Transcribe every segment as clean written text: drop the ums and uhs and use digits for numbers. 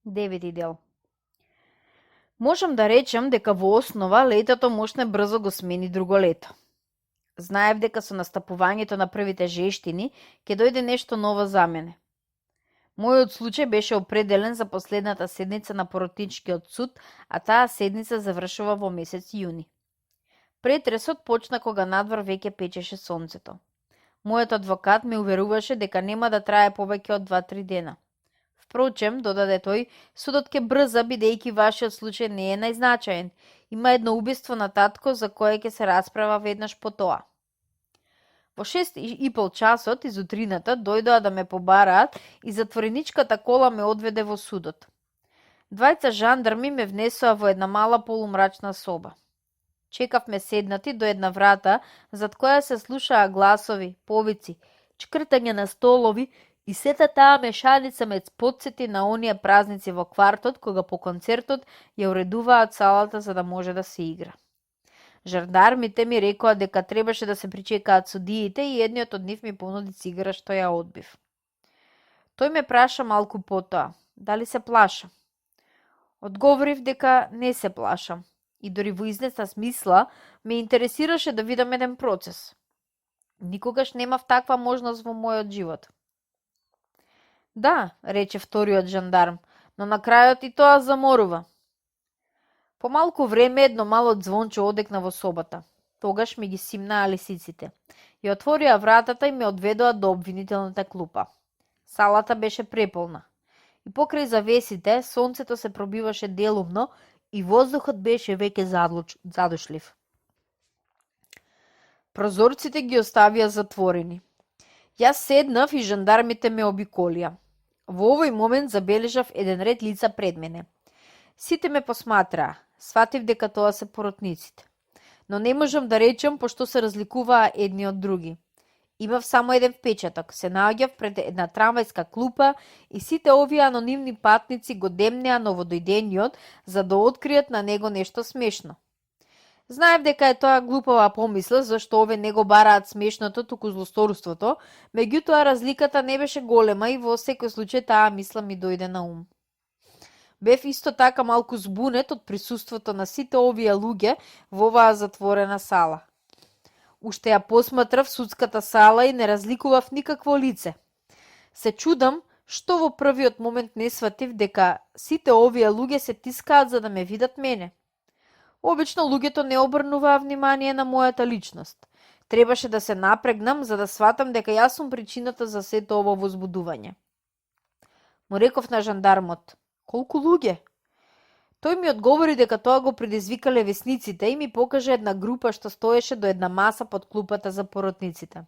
Девети дел. Можам да речем дека во основа летото можне брзо го смени друго лето. Знаев дека со настапувањето на првите жештини ќе дојде нешто ново за мене. Мојот случај беше определен за последната седница на поротничкиот суд, а таа седница завршува во месец јуни. Претресот почна кога надвор веќе печеше сонцето. Мојот адвокат ме уверуваше дека нема да трае повеќе од 2-3 дена. Впрочем, додаде тој, судот ќе брза бидејќи вашиот случај не е најзначаен. Има едно убиство на татко за кое ќе се расправа веднаш по тоа. Во 6:30 часот из утрината дојдоа да ме побараат и затвореничката кола ме одведе во судот. Двајца жандарми ме внесоа во една мала полумрачна соба. Чекавме седнати до една врата, зад која се слушаа гласови, повици, чкртање на столови и сета таа мешаница ме потсети на оние празници во квартот, кога по концертот ја уредуваат салата за да може да се игра. Жандармите ми рекоа дека требаше да се причекаат судиите и едниот од нив ми понуди цигара што ја одбив. Тој ме праша малку потоа, дали се плашам. Одговорив дека не се плашам и дори во известна смисла ме интересираше да видам еден процес. Никогаш немав таква можност во мојот живот. Да, рече вториот жандарм, но на крајот и тоа заморува. По малку време едно мало звонче одекна во собата. Тогаш ми ги симнаа лисиците. Ја отворија вратата и ме одведоа до обвинителната клупа. Салата беше преполна. И покрај завесите, сонцето се пробиваше делумно и воздухот беше веќе задушлив. Прозорците ги оставија затворени. Јас седнав и жандармите ме обиколија. Во овој момент забележав еден ред лица пред мене. Сите ме посматраа. Сватив дека тоа се поротниците. Но не можам да речем пошто се разликуваа едни од други. Имав само еден впечаток. Се наоѓав пред една трамвајска клупа и сите овие анонимни патници го демнеа новодојдениот за да откријат на него нешто смешно. Знаев дека е тоа глупава помисла, зашто ове не го бараат смешното, туку злосторството, меѓутоа разликата не беше голема и во секој случај таа мисла ми дојде на ум. Бев исто така малку збунет од присуството на сите овие луѓе во оваа затворена сала. Уште ја посматрав судската сала и не разликував никакво лице. Се чудам што во првиот момент не сватив дека сите овие луѓе се тискаат за да ме видат мене. Обично луѓето не обрнуваа внимание на мојата личност. Требаше да се напрегнам за да сватам дека јас сум причината за сето ово возбудување. Му реков на жандармот: "Колку луѓе?" Тој ми одговори дека тоа го предизвикале весниците и ми покаже една група што стоеше до една маса под клупата за поротниците.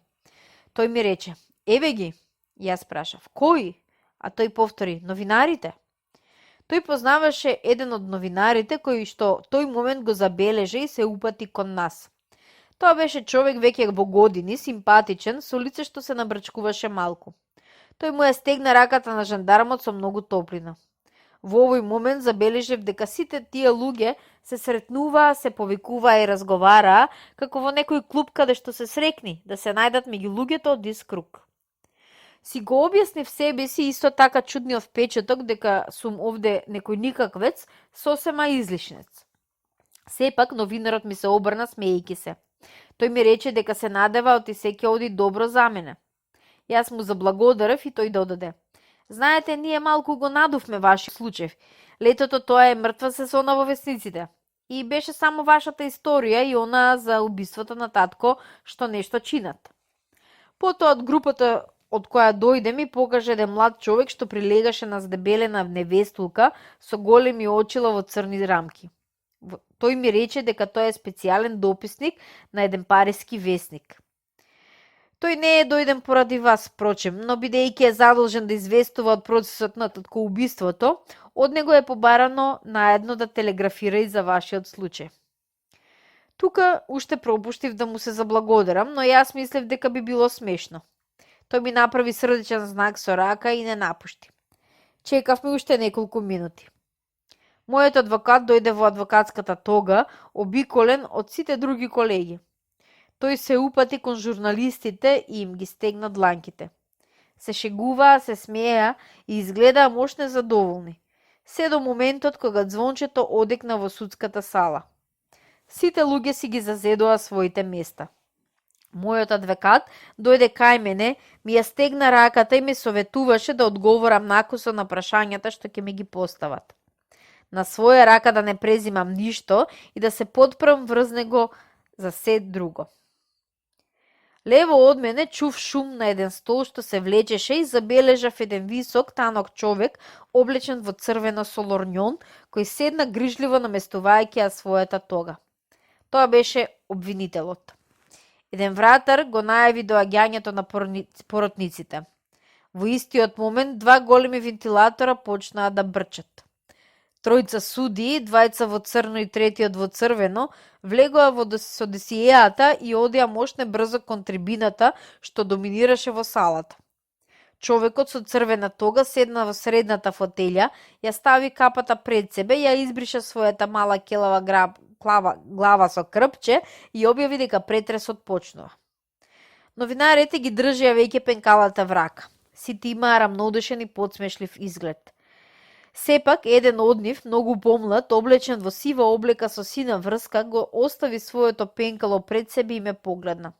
Тој ми рече: "Еве ги." Јас прашав: "Кои?" А тој повтори: "Новинарите." Тој познаваше еден од новинарите кој што тој момент го забележа и се упати кон нас. Тоа беше човек веќе во години, симпатичен, со лице што се набрчкуваше малку. Тој му ја стегна раката на жандармот со многу топлина. Во овој момент забележев дека сите тие луѓе се сретнуваа, се повикуваа и разговараа, како во некој клуб каде што се срекни, да се најдат меѓу луѓето од ист круг. Си го објаснив себе си исто така чудниот впечаток дека сум овде некој никаквец, сосема излишнец. Сепак новинарот ми се обрна смеејќи се. Тој ми рече дека се надева оти се ќе оди добро за мене. Јас му заблагодарев и тој додаде: "Знаете, ние малку го надувме вашиот случај. Летото тоа е мртва сезона во весниците. И беше само вашата историја и она за убиството на татко што нешто чинат." Потоа од групата од која дојде ми покаже еден млад човек што прилегаше на здебелена невестулка со големи очила во црни рамки. Тој ми рече дека тој е специјален дописник на еден париски весник. Тој не е дојден поради вас, впрочем, но бидејќи е задолжен да известува од процесот на таткоубиството, од него е побарано наедно да телеграфира и за вашиот случај. Тука уште пропуштив да му се заблагодарам, но јас мислев дека би било смешно. Тој ми направи срдечен знак со рака и не напушти. Чекавме уште неколку минути. Мојот адвокат дојде во адвокатската тога, обиколен од сите други колеги. Тој се упати кон журналистите и им ги стегна дланките. Се шегуваа, се смееа и изгледаа мошне задоволни. се до моментот кога звончето одекна во судската сала. Сите луѓе си ги зазедоа своите места. Мојот адвокат дојде кај мене, ми ја стегна раката и ми советуваше да одговорам накусо на прашањата што ќе ми ги постават. На своја рака да не презимам ништо и да се подпрам врз него за се друго. Лево од мене чув шум на еден стол што се влечеше и забележав еден висок, танок човек, облечен во црвено со лорњон, кој седна грижливо наместувајќи ја својата тога. Тоа беше обвинителот. Еден вратар го најави доаѓањето на поротниците. Во истиот момент два големи вентилатора почнаа да брчат. Тројца судии, двајца во црно и третиот во црвено, влегоа со досиеата и одеа мошне брзо кон трибината што доминираше во салата. Човекот со црвена тога седна во средната фотелја, ја стави капата пред себе, ја избриша својата мала келава глава со крпче и објави дека претресот почнува. Новинарите ги држеа веќе пенкалата врака. Сите имаа рамнодушен и подсмешлив изглед. Сепак, еден од нив, многу помлад, облечен во сива облека со сина врска, го остави своето пенкало пред себе и ме погледна.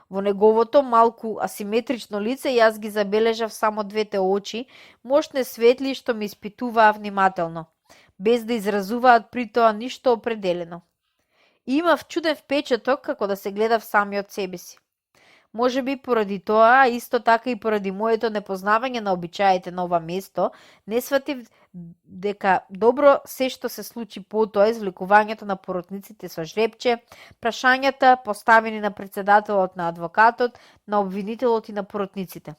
Во неговото малку асиметрично лице јас ги забележав само двете очи, мошне светли што ме испитуваа внимателно, без да изразуваат при тоа ништо определено. И имав чуден впечаток како да се гледав самиот себе си. Може би поради тоа, а исто така и поради моето непознавање на обичаите на ова место, не сватив дека добро се што се случи потоа извлекувањето на поротниците со жребче, прашањата поставени на председателот на адвокатот, на обвинителот и на поротниците.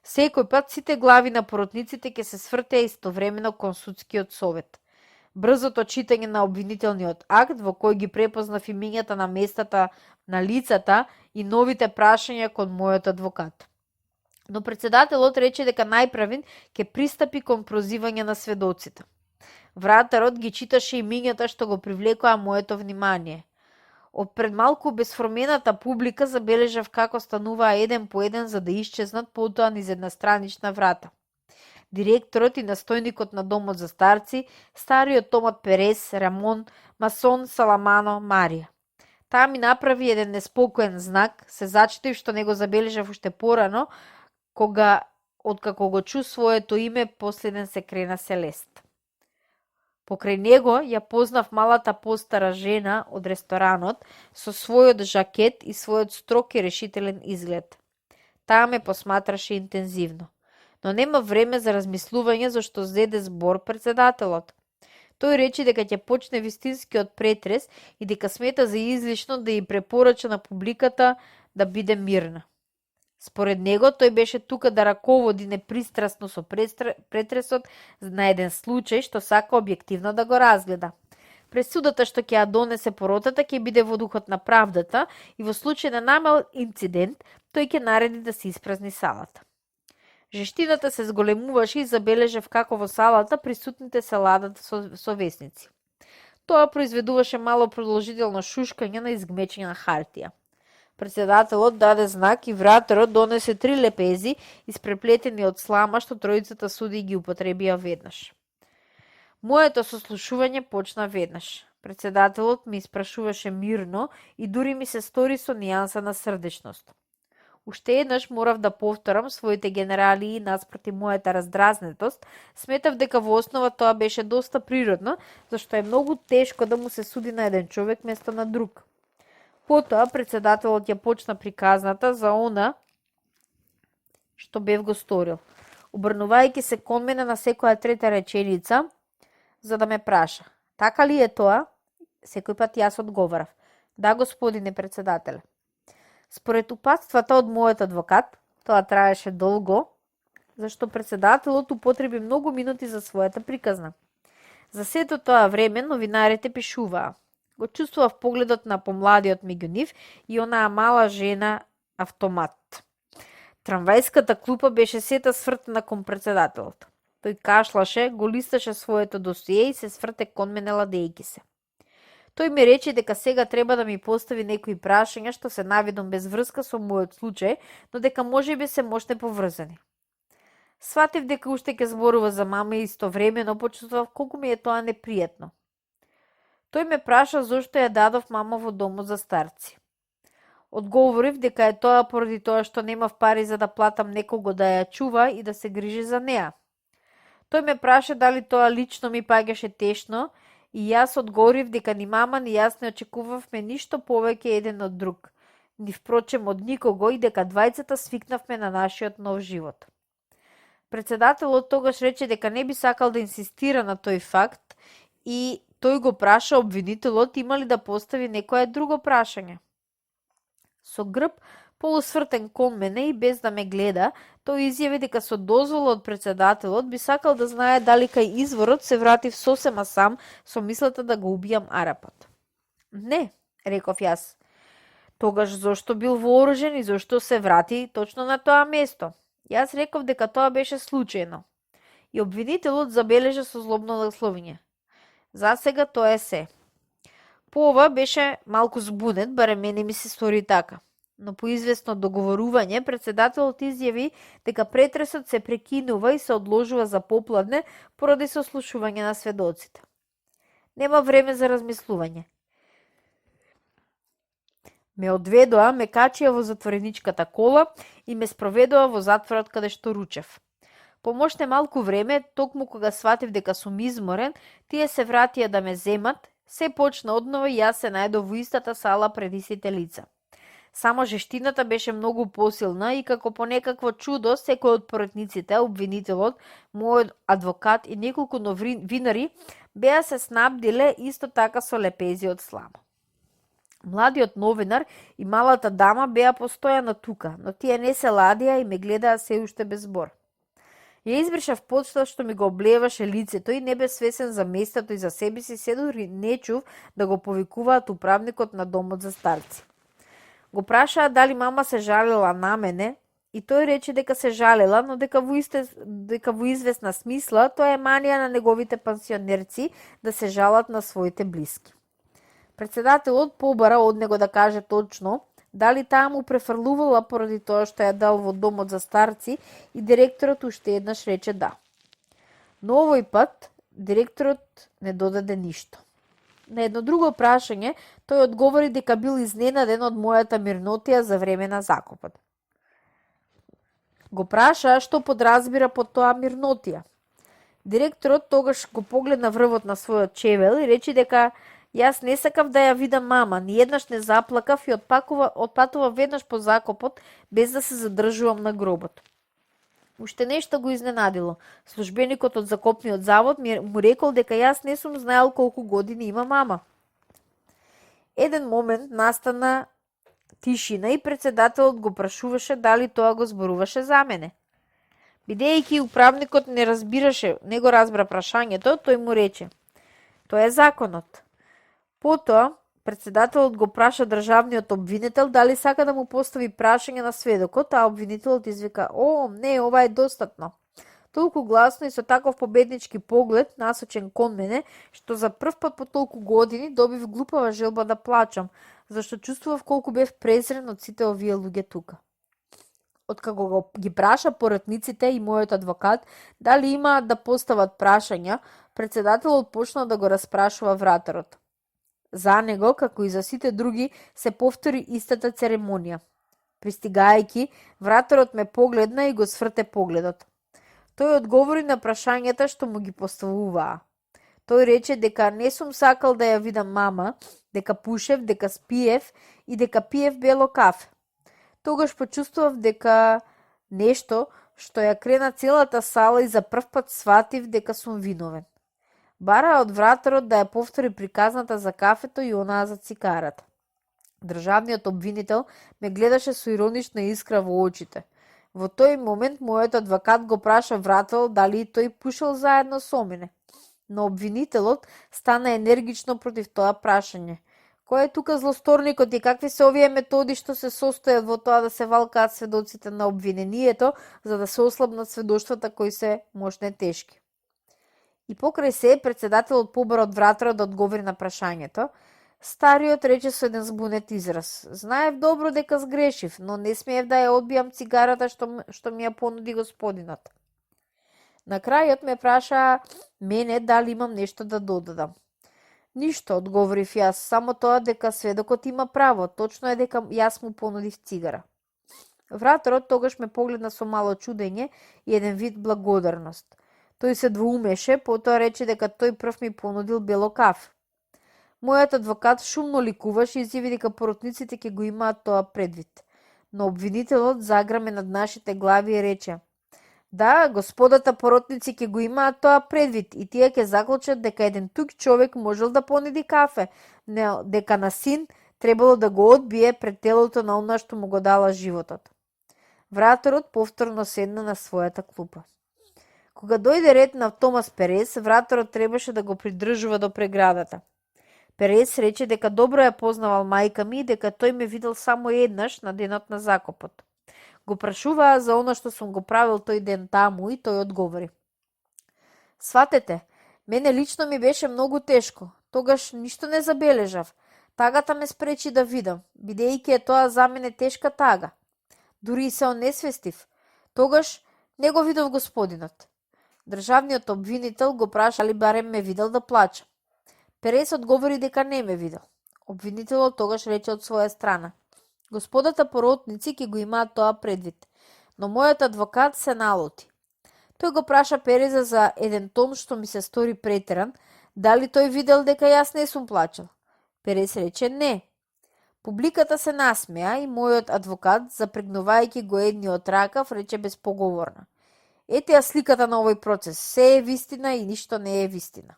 Секој пат сите глави на поротниците ќе се свртеа истовремено кон судскиот совет. Брзото читање на обвинителниот акт, во кој ги препознав имињата на местата на лицата и новите прашања кон мојот адвокат. Но председателот рече дека најправен ќе пристапи кон прозивање на сведоците. Вратарот ги читаше имињата што го привлекоа моето внимание. Од пред малку безформената публика забележав како стануваа еден по еден за да исчезнат потоа низ една странична врата. Директорот и настојникот на домот за старци, стариот Томат Перес, Рамон, Масон, Саламано, Марија. Таа ми направи еден неспокоен знак, се зачитив што не го забележав уште порано, откако го чу своето име, последен се крена Селест. Покрај него ја познав малата постара жена од ресторанот со својот жакет и својот строг и решителен изглед. Таа ме посматраше интензивно. Но нема време за размислување зашто зеде збор председателот. Тој рече дека ќе почне вистинскиот претрес и дека смета за излишно да ја препорача на публиката да биде мирна. Според него, тој беше тука да раководи непристрасно со претресот на еден случај што сака објективно да го разгледа. Пресудата што ќе ја донесе поротата ќе биде во духот на правдата и во случај на намал инцидент, тој ќе нареди да се испразни салата. Жештината се зголемуваше и забележав како во салата присутните се ладат со весници. Тоа произведуваше мало продолжително шушкање на изгмечена хартија. Председателот даде знак и вратарот донесе 3 лепези испреплетени од слама што тројцата суди ги употребија веднаш. Моето сослушување почна веднаш. Председателот ми испрашуваше мирно и дури ми се стори со нијанса на срдечност. Уште еднаш морав да повторам своите генералии наспроти мојата раздразнетост, сметав дека во основа тоа беше доста природно, зашто е многу тешко да му се суди на еден човек место на друг. Потоа председателот ја почна приказната за она што бев го сторил, обрнувајќи се кон мене на секоја трета реченица, за да ме праша. Така ли е тоа? Секој пат јас одговарав. Да, господине председателе. Според упатствата од мојот адвокат, тоа траеше долго, зашто председателот употреби многу минути за својата приказна. За сето тоа време новинарите пишуваа. Го чувствував погледот на помладиот меѓу нив и онаа мала жена автомат. Трамвајската клупа беше сета свртена кон председателот. Тој кашлаше, го листаше своето досие и се сврте кон мене ладејќи се. Тој ми рече дека сега треба да ми постави некои прашања што се навидам без врска со мојот случај, но дека можеби се мошне поврзани. Сватив дека уште ќе зборува за мама и истовремено почувствував колку ми е тоа непријатно. Тој ме праша зошто ја дадов мама во домот за старци. Одговорив дека е тоа поради тоа што немав пари за да платам некого да ја чува и да се грижи за неа. Тој ме праша дали тоа лично ми паѓаше тешно и јас одговорив дека ни мама ни јас не очекувавме ништо повеќе еден од друг, ни впрочем од никого и дека двајцата свикнавме на нашиот нов живот. Председателот тогаш рече дека не би сакал да инсистира на тој факт и тој го праша обвинителот има ли да постави некое друго прашање. Со грб полусвртен кон мене и без да ме гледа, тој изјави дека со дозвола од председателот би сакал да знае дали кај изворот се вратив сосема сам со мислата да го убијам Арапат. Не, реков јас. Тогаш зошто бил вооружен и зошто се врати точно на тоа место? Јас реков дека тоа беше случајно. И обвинителот забележа со злобно насловиње. За сега тоа е се. По ова беше малку збунет, барем мене ми се стори така. Но по известно договорување, председателот изјави дека претресот се прекинува и се одложува за попладне поради сослушување на сведоците. Нема време за размислување. Ме одведоа, ме качија во затвореничката кола и ме спроведоа во затворот каде што ручев. Помошне малку време, токму кога сватив дека сум изморен, тие се вратија да ме земат, се почна однова и јас се најдов во истата сала пред истите лица. Само жештината беше многу посилна и како по некакво чудо секој од поредниците, обвинителот, мојот адвокат и неколку новинари беа се снабдиле исто така со лепези од слама. Младиот новинар и малата дама беа постојано тука, но тие не се ладија и ме гледаа се уште без збор. Ја избришав потста што ми го облеваше лицето и не бе свесен за местото и за себе си, се дури не чув да го повикуваат управникот на домот за старци. Го прашаа дали мама се жалела на мене и тој рече дека се жалела, но дека во известна смисла тоа е манија на неговите пансионерци да се жалат на своите блиски. Председателот побара од него да каже точно дали таа му префрлувала поради тоа што ја дал во домот за старци и директорот уште еднаш рече да. Но овој пат директорот не додаде ништо. На едно друго прашање, тој одговори дека бил изненаден од мојата мирнотија за време на закопот. Го праша што подразбира под тоа мирнотија. Директорот тогаш го погледна врвот на својот чевел и рече дека јас не сакав да ја видам мама, ниеднаш не заплакав и отпатува веднаш по закопот без да се задржувам на гробот. Уште нешто го изненадило. Службеникот од закопниот завод му рекол дека јас не сум знаел колку години има мама. Еден момент настана тишина и председателот го прашуваше дали тоа го зборуваше за мене. Бидејќи управникот не го разбра прашањето, тој му рече: "Тоа е законот." Потоа, председателот го праша државниот обвинител дали сака да му постави прашање на сведокот, а обвинителот извика: "О, не, ова е достатно." Толку гласно и со таков победнички поглед, насочен кон мене, што за прв пат по толку години добив глупава желба да плачам, зашто чувствував колку бев презрен од сите овие луѓе тука. Откако ги праша поредниците и мојот адвокат дали имаат да постават прашања, председателот почна да го распрашува вратарот. За него, како и за сите други, се повтори истата церемонија. Пристигајќи, вратарот ме погледна и го сврте погледот. Тој одговори на прашањата што му ги поставуваа. Тој рече дека не сум сакал да ја видам мама, дека пушев, дека спиев и дека пиев бело кафе. Тогаш почувствував дека нешто што ја крена целата сала и за прв пат сватив дека сум виновен. Бара од вратарот да ја повтори приказната за кафето и онаа за цикарата. Државниот обвинител ме гледаше со иронична искра во очите. Во тој момент мојот адвокат го праша вратарот дали и тој пушел заедно со мене. Но обвинителот стана енергично против тоа прашање. Кој е тука злосторникот и какви се овие методи што се состојат во тоа да се валкаат сведоците на обвинението за да се ослабнат сведоштвата кои се можне тешки? И покрај се, председателот побара од вратарот да одговори на прашањето. Стариот рече со еден збунет израз: "Знаев добро дека сгрешив, но не смеев да ја одбијам цигарата што ми ја понуди господинот." На крајот ме праша мене дали имам нешто да додадам. Ништо, одговорив јас, само тоа дека сведокот има право, точно е дека јас му понудив цигара. Враторот тогаш ме погледна со мало чудење и еден вид благодарност. Тој се двоумеше, потоа рече дека тој прв ми понудил бело кафе. Мојот адвокат шумно ликуваше и изјави дека поротниците ќе го имаат тоа предвид. Но обвинителот заграме над нашите глави и рече: да, господата поротници ќе го имаат тоа предвид и тие ќе заклучат дека еден тук човек можел да понуди кафе, но дека на син требало да го одбие пред телото на она што му го дала животот. Враторот повторно седна на својата клупа. Кога дојде ред на Томас Перес, враторот требаше да го придржува до преградата. Перес рече дека добро ја познавал мајка ми и дека тој ме видел само еднаш на денот на закопот. Го прашуваа за она што сум го правил тој ден таму и тој одговори: сватете, мене лично ми беше многу тешко, тогаш ништо не забележав. Тагата ме спречи да видам, бидејќи е тоа за мене тешка тага. Дури и се онесвестив. Тогаш не го видов господинот. Државниот обвинител го праша дали барем ме видел да плачам. Перес одговори дека не ме видел. Обвинителот тогаш рече од своја страна: господата поротници ќе го имаат тоа предвид, но мојот адвокат се налути. Тој го праша Переза за еден тон што ми се стори претеран, дали тој видел дека јас не сум плачал. Перес рече не. Публиката се насмеа и мојот адвокат, запрегнувајќи го едниот ракав, рече безпоговорно: ете ја сликата на овој процес, се е вистина и ништо не е вистина.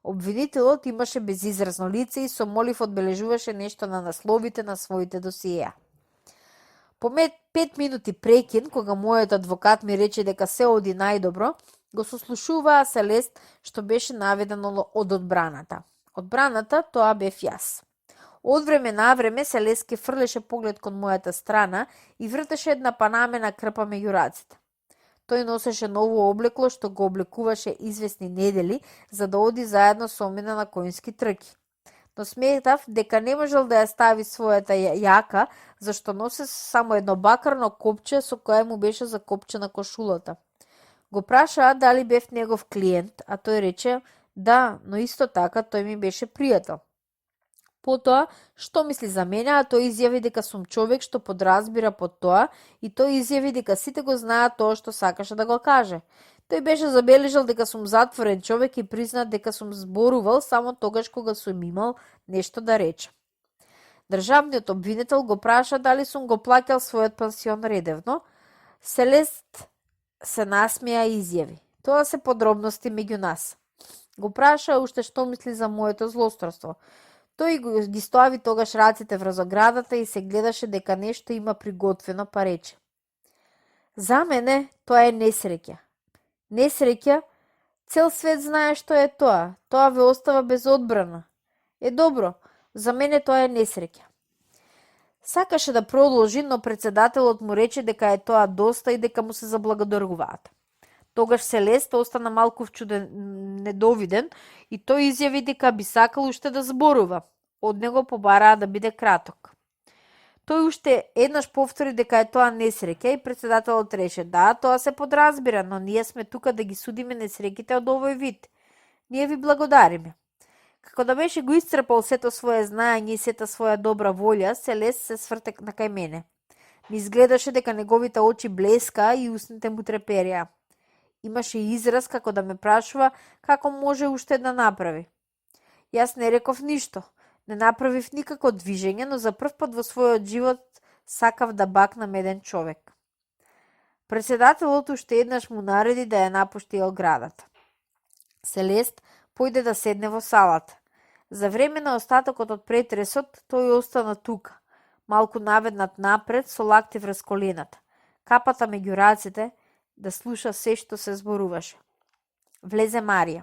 Обвинителот имаше безизразно лице и со молив одбележуваше нешто на насловите на своите досиеа. По 5 минути прекин, кога мојот адвокат ми рече дека се оди најдобро, го сослушуваа Селест што беше наведено од одбраната. Одбраната тоа бев јас. Од време на време Селест ке фрлеше поглед кон мојата страна и вртеше една панамена крпа меѓу раците. Тој носеше ново облекло што го облекуваше известни недели за да оди заедно со мене на коњски трки. Но сметав дека не можел да ја стави својата јака, зашто носе само едно бакарно копче со кое му беше закопчена кошулата. Го прашаа дали бев негов клиент, а тој рече да, но исто така тој ми беше пријател. Потоа, што мисли за мене, а тој изјави дека сум човек што подразбира под тоа и тој изјави дека сите го знаат тоа што сакаше да го каже. Тој беше забележал дека сум затворен човек и призна дека сум зборувал само тогаш кога сум имал нешто да рече. Државниот обвинител го праша дали сум го плаќал својот пансион редовно. Селест се насмеа и изјави: тоа се подробности меѓу нас. Го праша уште што мисли за моето злосторство. Тој ги стави тогаш раците врз оградата и се гледаше дека нешто има приготвено, па рече: за мене тоа е несреќа. Несреќа? Цел свет знае што е тоа. Тоа ве остава без одбрана. Е добро, за мене тоа е несреќа. Сакаше да продолжи, но председателот му рече дека е тоа доста и дека му се заблагодаруваат. Тогаш Селест остана малку вчуден, недовиден и тој изјави дека би сакал уште да зборува. Од него побараа да биде краток. Тој уште еднаш повтори дека е тоа несреќа и председателот реше: да, тоа се подразбира, но ние сме тука да ги судиме несреќите од овој вид. Ние ви благодариме. Како да беше го исцрпал сето свое знаење и сета своја добра волја, Селест се сврте на кај мене. Ми изгледаше дека неговите очи блеска и устните му трепереа. Имаше израз како да ме прашува како може уште да направи. Јас не реков ништо, не направив никако движење, но за прв пат во својот живот сакав да бакнам еден човек. Председателот уште еднаш му нареди да ја напушти оградата. Селест појде да седне во салата. За време на остатокот од претресот, тој остана тука, малку наведнат напред со лакти врз колената, капата меѓу рацете, да слуша се што се зборуваше. Влезе Марија.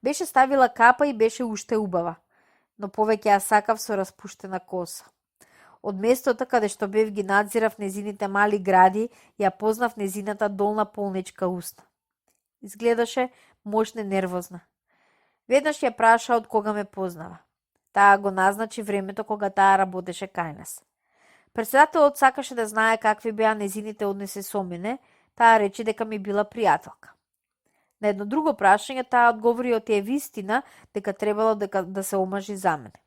Беше ставила капа и беше уште убава, но повеќе ја сакав со распуштена коса. Од местото каде што бев ги надзирав незините мали гради, ја познав незината долна полнечка уста. Изгледаше мощна и нервозна. Веднаш ја праша од кога ме познава. Таа го назначи времето кога таа работеше кај нас. Председателот сакаше да знае какви беа незините односи со мене. Таа рече дека ми била пријателка. На едно друго прашање таа одговори од е вистина дека требало да се омажи за мене.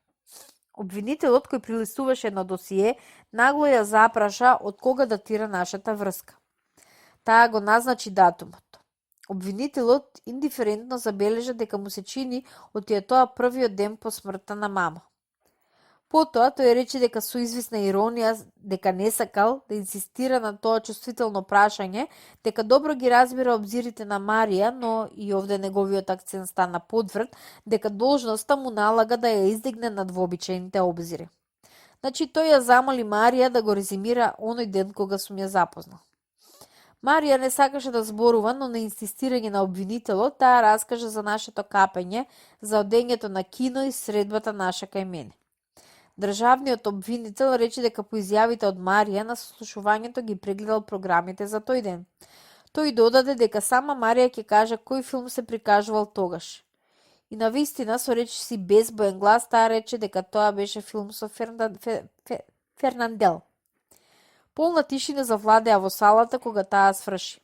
Обвинителот кој прилистуваше едно досие нагло ја запраша од кога датира нашата врска. Таа го назначи датумот. Обвинителот индиферентно забележа дека му се чини од тоа првиот ден по смртта на мама. Потоа тој рече дека со извисна иронија дека не сакал да инсистира на тоа чувствително прашање, дека добро ги разбира обзирите на Марија, но и овде неговиот акцент стана потврд, дека должноста му налага да ја издигне над вообичаените обзири. Значи тој ја замоли Марија да го резимира оној ден кога сум ја запознал. Марија не сакаше да зборува, но на инсистирање на обвинителот, таа раскажа за нашето капење, за одењето на кино и средбата наша кај мене. Државниот обвинител рече дека по изјавите од Марија на сослушувањето ги прегледал програмите за тој ден. Тој додаде дека сама Марија ќе каже кој филм се прикажувал тогаш. И навистина со речиси безбоен глас таа рече дека тоа беше филм со Фернандел. Полна тишина завладеа во салата кога таа сврши.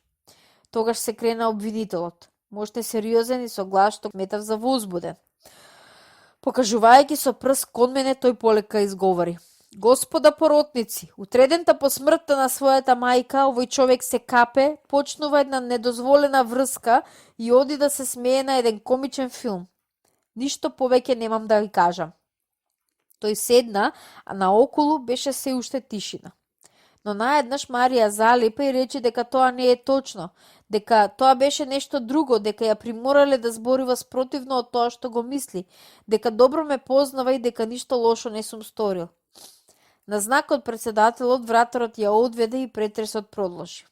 Тогаш се крена обвинителот, можете сериозен и со глас што метав за возбуден. Покажувајќи со прст кон мене, тој полека изговори. Господа поротници, утредента по смртта на својата мајка, овој човек се капе, почнува една недозволена врска и оди да се смее на еден комичен филм. Ништо повеќе немам да ви кажам. Тој седна, а наоколу беше се уште тишина. Но наеднаш Марија залепа и рече дека тоа не е точно, дека тоа беше нешто друго, дека ја приморале да зборува спротивно од тоа што го мисли, дека добро ме познава и дека ништо лошо не сум сторил. На знак од председателот вратарот ја одведе и претресот продолжи.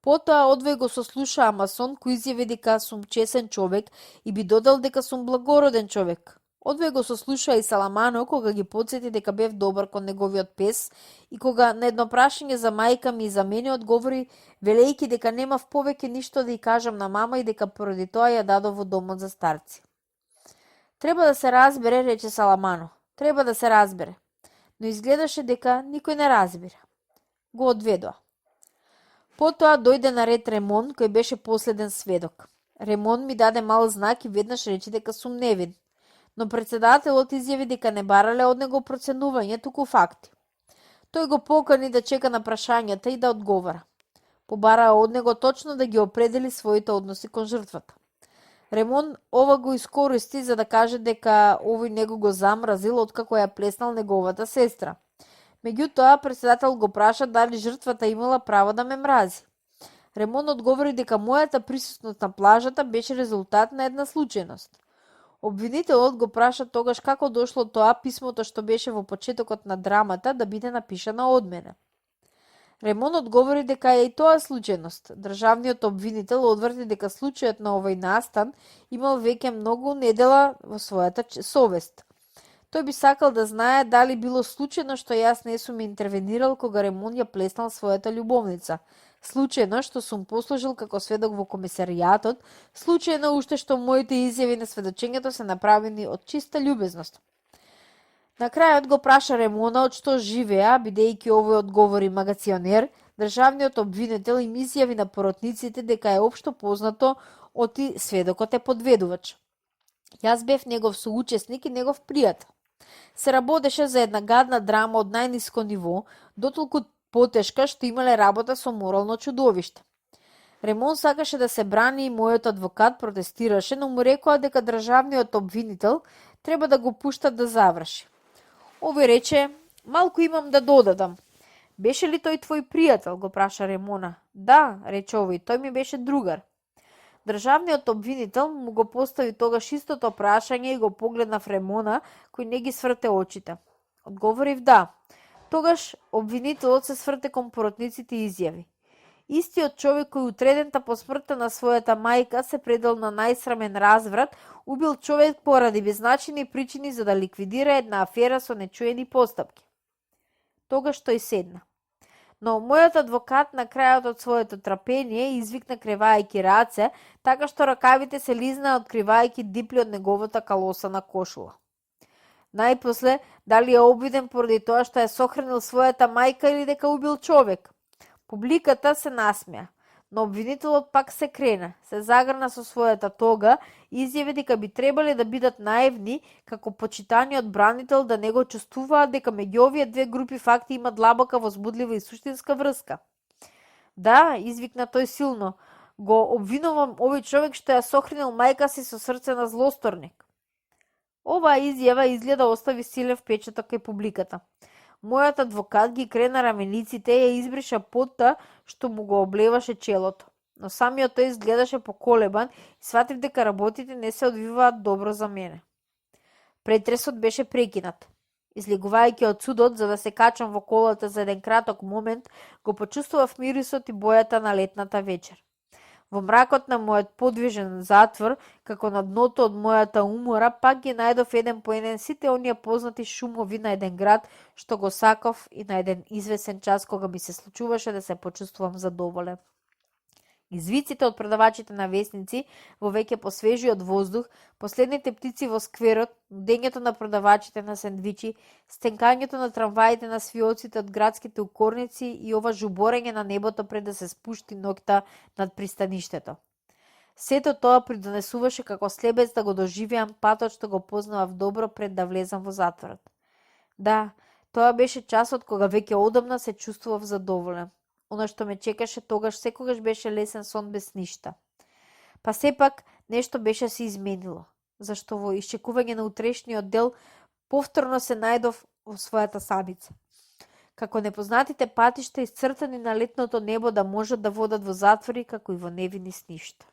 Потоа одвој го сослуша Амасон кој изјави дека сум чесен човек и би додал дека сум благороден човек. Одвој го сослуша и Саламано кога ги подсети дека бев добар кон неговиот пес и кога на едно прашање за мајка ми и за мене одговори велејќи дека немав повеќе ништо да ја кажам на мама и дека поради тоа ја дадов во домот за старци. Треба да се разбере, рече Саламано. Треба да се разбере. Но изгледаше дека никој не разбира. Го одведоа. Потоа дојде на ред Ремон, кој беше последен сведок. Ремон ми даде мал знак и веднаш рече дека сум невин. Но председателот изјави дека не барале од него проценување, туку факти. Тој го покани да чека на прашањата и да одговара. Побараа од него точно да ги определи своите односи кон жртвата. Ремон ова го искористи за да каже дека овој него го замразил откако ја плеснал неговата сестра. Меѓутоа, председател го праша дали жртвата имала право да ме мрази. Ремон одговори дека мојата присутност на плажата беше резултат на една случајност. Обвинителот го праша тогаш како дошло тоа писмото што беше во почетокот на драмата да биде напишано од мене. Ремон одговори дека е и тоа случајност. Државниот обвинител одврти дека случајот на овој настан имал веќе многу недела во својата совест. Тој би сакал да знае дали било случајно што јас не сум интервенирал кога Ремон ја плеснал својата љубовница. Случајно што сум послужил како сведок во комисаријатот, случајно уште што моите изјави на сведочењето се направени од чиста љубезност. На крајот го праша Ремона од што живеа, бидејќи овој одговори магационер, државниот обвинител им изјави на поротниците дека е општо познато оти сведокот е подведувач. Јас бев негов соучесник и негов пријател. Се работеше за една гадна драма од најниско ниво, дотолку потешка што имале работа со морално чудовиште. Ремон сакаше да се брани и мојот адвокат протестираше, но му рекоа дека државниот обвинител треба да го пуштат да заврши. Овој рече, малку имам да додадам. Беше ли тој твој пријател, го праша Ремона. Да, рече овој, тој ми беше другар. Државниот обвинител му го постави тогаш истото прашање и го погледна в Ремона, кој не ги сврте очите. Одговорив да. Тогаш обвинителот се сврте кон поротниците и изјави. Истиот човек кој утредента по смртта на својата мајка се предал на најсрамен разврат, убил човек поради беззначени причини за да ликвидира една афера со нечуени постапки. Тогаш тој седна. Но мојот адвокат на крајот од своето трапение извикна кревајќи раце, така што ракавите се лизна откривајќи дипли од неговата калосана кошула. Најпосле, дали е обвиден поради тоа што е сохранил својата мајка или дека убил човек? Публиката се насмеа, Но обвинителот пак се крена, се загрна со својата тога и изјави дека би требале да бидат наивни како почитаниот бранител да не го чувствуваат дека меѓу овие две групи факти има длабока, возбудлива и суштинска врска. Да, извикна тој силно, го обвинувам овој човек што ја сохранил мајка си со срце на злосторник. Оваа изјава изгледа остави силен впечаток кај публиката. Мојот адвокат ги крена рамениците и ја избриша потта што му го облеваше челото. Но самиот тој изгледаше поколебан и сватив дека работите не се одвиваат добро за мене. Претресот беше прекинат. Излегувајќи од судот за да се качам во колата за еден краток момент, го почувствував мирисот и бојата на летната вечер. Во мракот на мојот подвижен затвор, како на дното од мојата умора, пак ги најдов еден по еден сите оние познати шумови на еден град, што го сакав и на еден извесен час кога ми се случуваше да се почувствувам задоволен. Извиците од продавачите на весници во веќе посвежиот воздух, последните птици во скверот, нудењето на продавачите на сендвичи, стенкањето на трамваите на свиоците од градските укорници и ова жуборење на небото пред да се спушти ноќта над пристаништето. Сето тоа придонесуваше како слебец да го доживеам патот што го познавав добро пред да влезам во затворот. Да, тоа беше часот кога веќе одамна се чувствував задоволен. Она што ме чекаше тогаш секогаш беше лесен сон без ништа. Па сепак нешто беше се изменило, зашто во исчекување на утрешниот дел повторно се најдов во својата самица. Како непознатите патишта исцртани на летното небо да можат да водат во затвори како и во невини сништа.